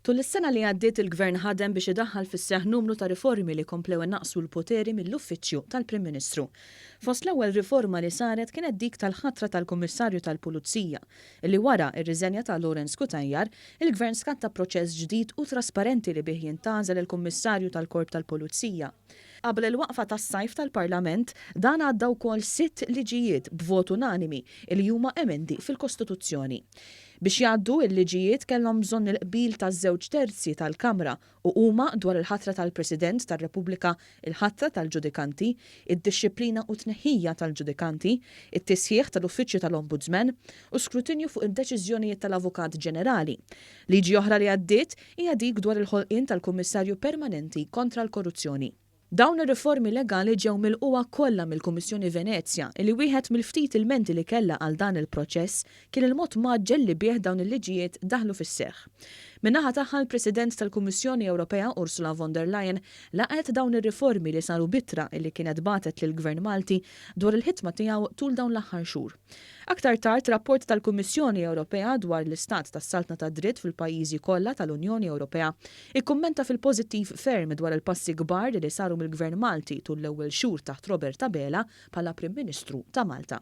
Tul is-sena li għaddiet il-Gvern ħadem biex idaħħal fis-seħħ numru ta' riformi li komplew inaqqsu l-poteri mill-Uffiċċju tal-Prim Ministru. Fost l-ewwel riforma li saret kienet dik tal-ħatra tal-Kummissarju tal-Pulizija, li wara r-riżenja ta' Lawrence Cutajar, il-Gvern skatta proċess ġdid u trasparenti li bih jintgħażel il-Kummissarju tal-Korp tal-Pulizija. Qabel il-waqfa tas-sajf tal-Parlament, dan għadda wkoll sitt liġijiet b'vot unanimi li huma emendi fil-Kostituzzjoni. Biex jgħaddu, il-liġijiet kellhom bżonn il-qbil ta' żewġ terzi tal-Kamra u huma dwar il-ħatra tal-President tar-Repubblika, il-ħatra tal-ġudikanti, id-dixxiplina u t-tneħħija tal-ġudikanti, it-tisħiħ tal-Uffiċċju tal-Ombudsman u skrutinju fuq id-deċiżjonijiet tal-Avukat Ġenerali. Liġi oħra li għaddiet hija dik dwar il-ħolqien tal-Kummissarju Permanenti kontra l-Korruzzjoni. Dawn ir-riformi legali ġew milqugħa kollha mill-Kummissjoni Venezja li wieħed mill-ftit ilmenti li kellha għal dan il-proċess kien il-mod mgħaġġel li bih dawn il-liġijiet daħlu fis-seħħ. Min-naħa tagħha l-President tal-Kummissjoni Ewropea Ursula von der Leyen laqgħet dawn ir-riformi li saru b'ittra li kienet bagħtet lill-Gvern Malti dwar il-ħidma tiegħu tul dawn l-aħħar xhur. Aktar tard, rapport tal-Kummissjoni Ewropea dwar l-istat tas-saltna tad-dritt fil-pajjiżi kollha tal-Unjoni Ewropea ikkummenta fil-pożittiv ferm dwar il-passi kbar li saru mill-Gvern Malti tul l-ewwel xhur taħt Robert Abela bħala Prim Ministru ta' Malta.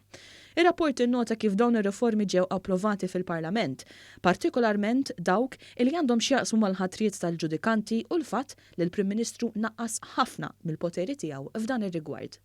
Ir-rapport innota kif dawn ir-riformi ġew approvati fil-Parlament, partikolarment dawk li għandhom x'jaqsmu mal-ħatriet tal-ġudikanti u l-fatt li l-Prim Ministru naqqas ħafna mill-poteri tiegħu f'dan ir-rigward.